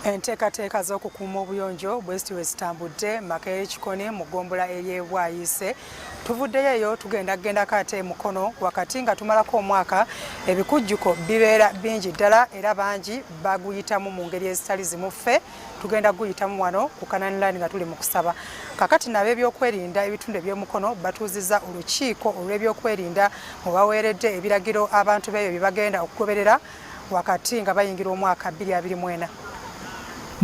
Enteekateeka z'okukuuma obuyonjo bwe ziti bwe zitambudde Makerere Kikoni mu ggombolola ey'e Bwayiise. Tuvuddeyo eyo tugenda kugendako ate e Mukono wakati nga tumalako omwaka. Ebikujjuko bibeera bingi ddala era bangi baguyitamu mu ngeri ezitali zimu. Ffe tugenda kuguyitamu wano ku Canaan Land nga tuli mu kusaba. Kakati n'ab'ebyokwerinda ebitundu eby'e Mukono batuuzizza olukiiko olw'ebyokwerinda mwe baweeredde ebiragiro abantu b'eyo bye bagenda okugoberera wakati nga bayingira omwaka 2024.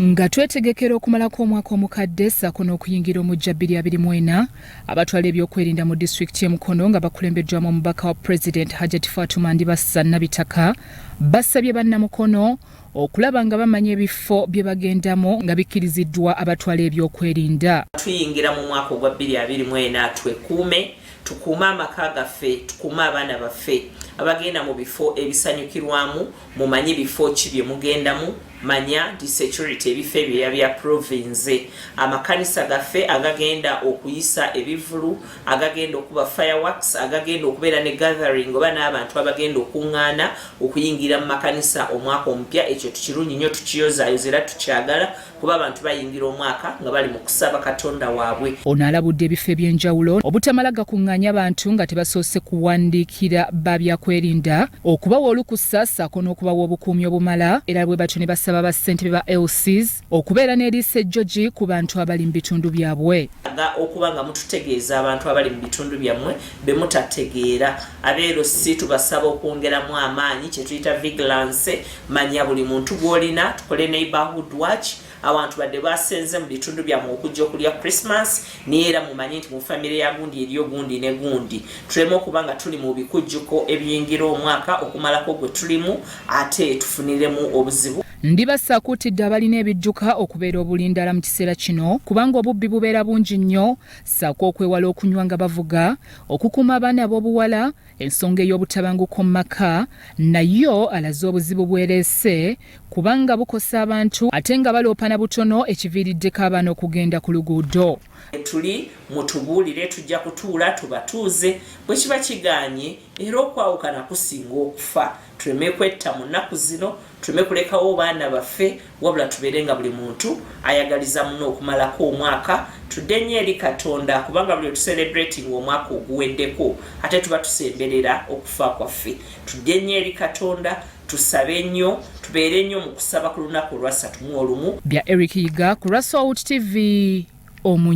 Nga twetegekera okumalako omwaka omukadde ssaako n'okuyingira omujja 2024, abatwala ebyokwerinda mu disitulikiti y'e Mukono nga bakulembeddwamu omubaka wa Pulezidenti Hajati Fatuma Ndibassa Nabitaka basabye bannamukono okulaba nga bamanya ebifo bye bagendamu nga bikkiriziddwa abatwala ebyokwerinda. Tuyingira mu mwaka ogwa 2024, twekuume, tukuume amaka gaffe, tukuume abaana baffe. Abagenda mu bifo ebisanyukirwamu, mumanye bifo ki bye mugendamu, manya nti security ebifo ebyo yabya province. Amakanisa gaffe agagenda okuyisa ebivulu, agagenda okuba fireworks, agagenda okubeera ne gathering oba n'abantu abagenda okuŋŋaana okuyingira mu makanisa omwaka omupya, ekyo tukirungi nnyo, tukiyozaayoza era tukyagala kuba abantu bayingira omwaka nga bali mu kusaba Katonda waabwe. Ono alabudde ebifo ebyenjawulo obutamala gakuŋŋaanya bantu nga tebasoose kuwandiikira ba byakwerinda okubawa olukusa ssaako n'okubawa obukuumi obumala, era bwe batyo ne basaba bassentebe ba LCs okubeera n'eriiso ejjogi ku bantu abali mu bitundu byabwe. Ga okuba nga mututegeeza abantu abali mu bitundu byammwe be mutategeera. Aba LC tubasaba okwongeramu amaanyi kye tuyita vigilance, manya buli muntu gw'olina, tukole neighborhood watch. Abantu badde basenze mu bitundu byammwe okujja okulya Christmas, naye era mumanye nti mu famire ya gundi eriyo gundi ne gundi. Tuleme okuba nga tuli mu bikujjuko ebiyingira omwaka okumalako gwe tulimu ate tufuniremu obuzibu. Ndibassa akuutidde abalina ebidduka okubeera obulindaala mu kiseera kino kubanga obubbi bubeera bungi nnyo, ssaako okwewala okunywa nga bavuga, okukuuma abaana ab'obuwala. Ensonga ey'obutabanguko mu maka nayo alaze obuzibu bwereese kubanga bukosa abantu ate nga baloopana butono, ekiviiriddeko abaana okugenda ku luguudo. Tuli mutubuulire, tujja kutuula tubatuuze. Bwe kiba kigaanye, era okwawukana kusinga okufa. Tuleme kwetta mu nnaku zino, tuleme kulekawo baana baffe, wabula tubeere nga buli muntu ayagaliza muno okumalako omwaka. Tudde nnyo eri Katonda kubanga buli otucelebrating omwaka oguweddeko ate tuba tusemberera okufa kwaffe. Tudde nnyo eri Katonda, tusabe nnyo, tubeere nnyo mu kusaba ku lunaku olwasatu mu olumu. Bya Eric Yiga ku Rasalt TV omunyi.